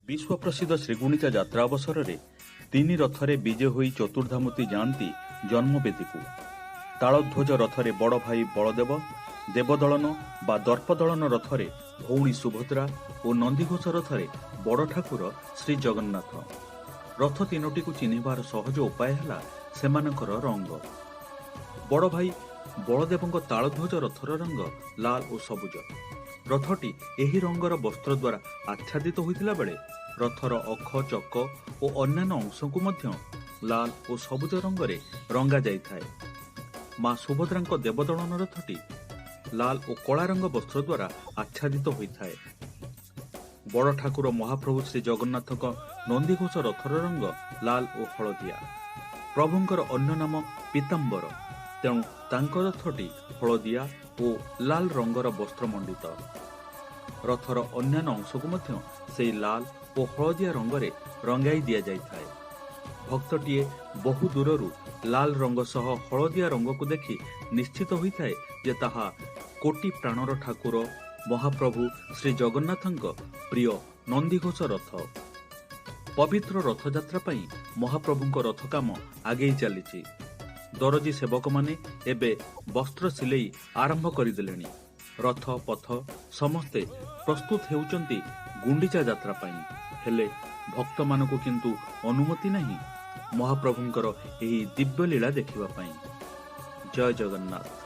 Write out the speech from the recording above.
ବିଶ୍ୱପ୍ରସିଦ୍ଧ ଶ୍ରୀଗୁଣ୍ଡିଚା ଯାତ୍ରା ଅବସରରେ ତିନି ରଥରେ ବିଜେ ହୋଇ ଚତୁର୍ଦ୍ଧାମୂର୍ତ୍ତି ଯାଆନ୍ତି ଜନ୍ମବେଦୀକୁ। ତାଳଧ୍ୱଜ ରଥରେ ବଡ଼ ଭାଇ ବଳଦେବ, ଦେବଦଳନ ବା ଦର୍ପଦଳନ ରଥରେ ଭଉଣୀ ସୁଭଦ୍ରା ଓ ନନ୍ଦିଘୋଷ ରଥରେ ବଡ଼ ଠାକୁର ଶ୍ରୀଜଗନ୍ନାଥ। ରଥ ତିନୋଟିକୁ ଚିହ୍ନିବାର ସହଜ ଉପାୟ ହେଲା ସେମାନଙ୍କର ରଙ୍ଗ। ବଡ଼ ଭାଇ ବଳଦେବଙ୍କ ତାଳଧ୍ୱଜ ରଥର ରଙ୍ଗ ଲାଲ ଓ ସବୁଜ। ରଥଟି ଏହି ରଙ୍ଗର ବସ୍ତ୍ର ଦ୍ୱାରା ଆଚ୍ଛାଦିତ ହୋଇଥିଲା ବେଳେ ରଥର ଅଖ, ଚକ ଓ ଅନ୍ୟାନ୍ୟ ଅଂଶକୁ ମଧ୍ୟ ଲାଲ ଓ ସବୁଜ ରଙ୍ଗରେ ରଙ୍ଗା ଯାଇଥାଏ। ମା ସୁଭଦ୍ରାଙ୍କ ଦେବଦଳନ ରଥଟି ଲାଲ ଓ କଳା ରଙ୍ଗ ବସ୍ତ୍ର ଦ୍ୱାରା ଆଚ୍ଛାଦିତ ହୋଇଥାଏ। ବଡ଼ ଠାକୁର ମହାପ୍ରଭୁ ଶ୍ରୀ ଜଗନ୍ନାଥଙ୍କ ନନ୍ଦିଘୋଷ ରଥର ରଙ୍ଗ ଲାଲ ଓ ହଳଦିଆ। ପ୍ରଭୁଙ୍କର ଅନ୍ୟ ନାମ ପୀତାମ୍ବର, ତେଣୁ ତାଙ୍କ ରଥଟି ହଳଦିଆ ଓ ଲାଲ ରଙ୍ଗର ବସ୍ତ୍ରମଣ୍ଡିତ। ରଥର ଅନ୍ୟାନ୍ୟ ଅଂଶକୁ ମଧ୍ୟ ସେଇ ଲାଲ ଓ ହଳଦିଆ ରଙ୍ଗରେ ରଙ୍ଗାଇ ଦିଆଯାଇଥାଏ। ଭକ୍ତଟିଏ ବହୁ ଦୂରରୁ ଲାଲ ରଙ୍ଗ ସହ ହଳଦିଆ ରଙ୍ଗକୁ ଦେଖି ନିଶ୍ଚିତ ହୋଇଥାଏ ଯେ ତାହା କୋଟି ପ୍ରାଣର ଠାକୁର ମହାପ୍ରଭୁ ଶ୍ରୀ ଜଗନ୍ନାଥଙ୍କ ପ୍ରିୟ ନନ୍ଦିଘୋଷ ରଥ। ପବିତ୍ର ରଥଯାତ୍ରା ପାଇଁ ମହାପ୍ରଭୁଙ୍କ ରଥ କାମ ଆଗେଇ ଚାଲିଛି। ଦରଜୀ ସେବକମାନେ ଏବେ ବସ୍ତ୍ର ସିଲେଇ ଆରମ୍ଭ କରିଦେଲେଣି। ରଥ ପଥ ସମସ୍ତେ ପ୍ରସ୍ତୁତ ହେଉଛନ୍ତି ଗୁଣ୍ଡିଚା ଯାତ୍ରା ପାଇଁ। ହେଲେ ଭକ୍ତମାନଙ୍କୁ କିନ୍ତୁ ଅନୁମତି ନାହିଁ ମହାପ୍ରଭୁଙ୍କର ଏହି ଦିବ୍ୟଲୀଳା ଦେଖିବା ପାଇଁ। ଜୟ ଜଗନ୍ନାଥ।